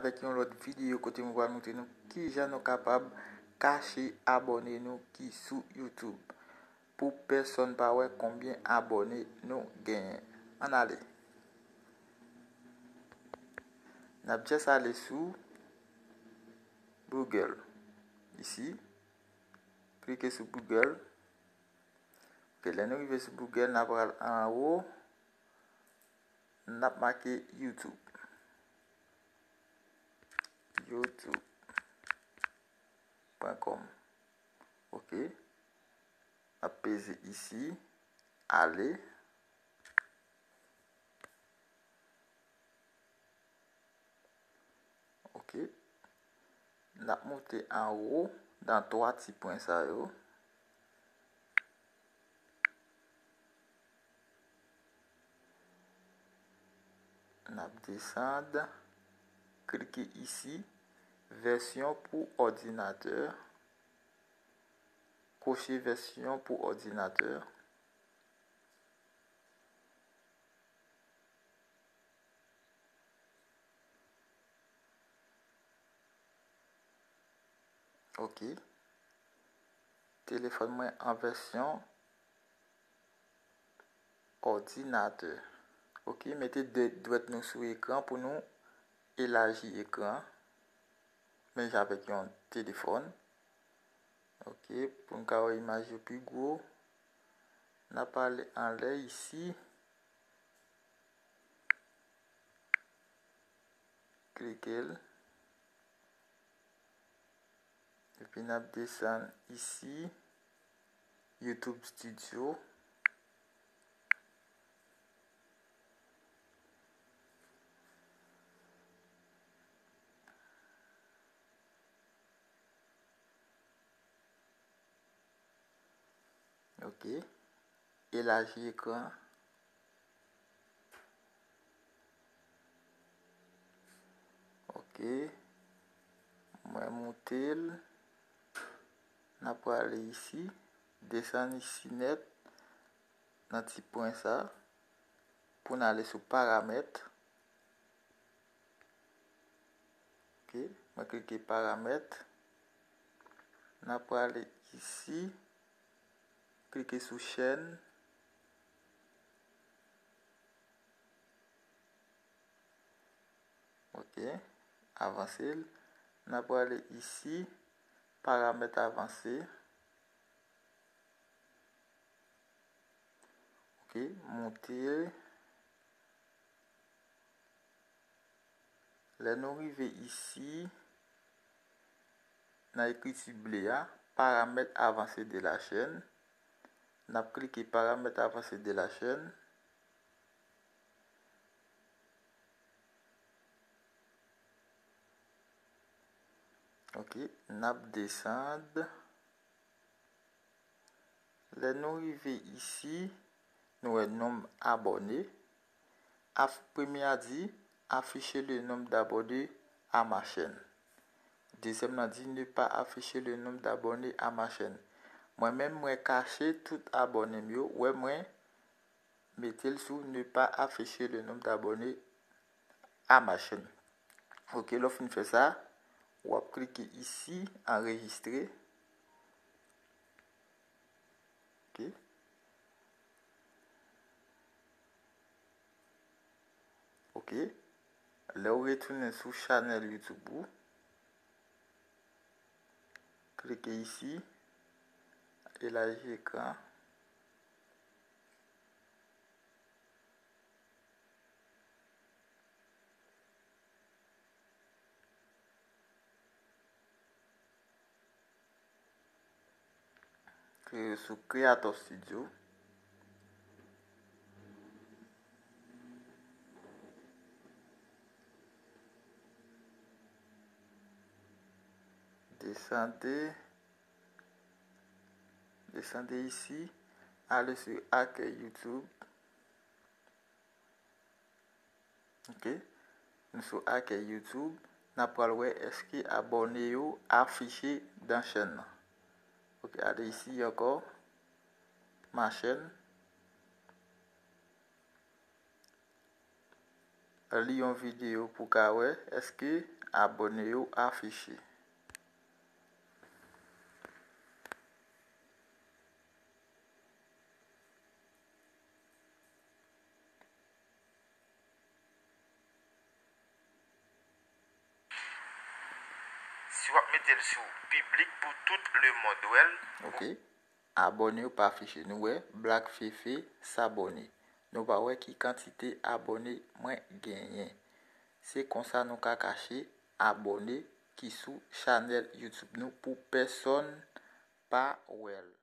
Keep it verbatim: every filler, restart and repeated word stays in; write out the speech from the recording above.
avèk yon lòt videyo kote mwen pral montre nou kijan nou kapab kache abòne nou ki sou YouTube pou pèsonn pa wè konbyen abòne nou genyen. Ann ale. N ap just ale sou Google isi. Klike sou Google. Ok, lè nou rive sou Google, n ap pral anwo, n ap make YouTube. YouTube pwen kòm. Ok. N ap peze isi, ale. Ok. N ap moute anwo nan twa ti pwen sa yo. N ap desann, klike isi, vèsyon pou òdinatè. Koche vèsyon pou òdinatè. Ok. Telefòn mwen an vèsyon òdinatè. Ok, mete de dwèt nou sou ekran pou nou elaji ekran. Menm jan avèk yon telefòn. Ok, pou n ka wè imaj yo pi gwo. N ap ale anlè isi. Klike l. Epi n ap desann isi, YouTube Studio. Ok. Elaji ekran. Ok. Mwen moute l. N ap prale isi. Desann isi nèt. Nan ti pwen sa. Pou n ale sou paramèt. Ok, mwen klike paramèt. N ap prale isi, klike sou chèn. Ok, avanse l. N ap prale isi, paramèt avanse. Ok, moute. Lè nou rive isi, nan ekriti ble a, paramèt avanse de la chèn, n ap klike paramèt avanse de la chèn. Ok, n ap desann. Lè nou rive isi, nou wè nonb abòne. Af-, premye a di, afficher le nombre d'abonnés à ma chaîne. Dezyèm nan di, ne pas afficher le nombre d'abonnés à ma chaîne. Mwen menm, mwen kache tout abòne m yo. Wè mwen mete l sou ne pas afficher le nombre d'abonnés à ma chaîne. Ok, lè w fin fè sa, w ap klike isi, anrejistre. Ok. Ok. Lè w retounen sou chanèl YouTube ou, klike isi, elaji ekran. Klike sou Creator Studio. Desann. Desann isi, ale sou akèy YouTube. Ok. Nou sou akèy YouTube. N ap pral wè èske abòne yo afiche dan chèn nan. Ok, ale isi ankò. Ma chaîne. Li yon videyo pou ka wè èske Abòne yo afiche. Si w ap mete l sou piblik pou tout lemonn wè l. Ok. Abòne yo pa afiche. Nou wè Black Fefe s'abonner. Nou pa wè ki kantite abòne mwen genyen. Se konsa nou ka kache abòne ki sou chanèl YouTube nou pou pèsonn pa wè l.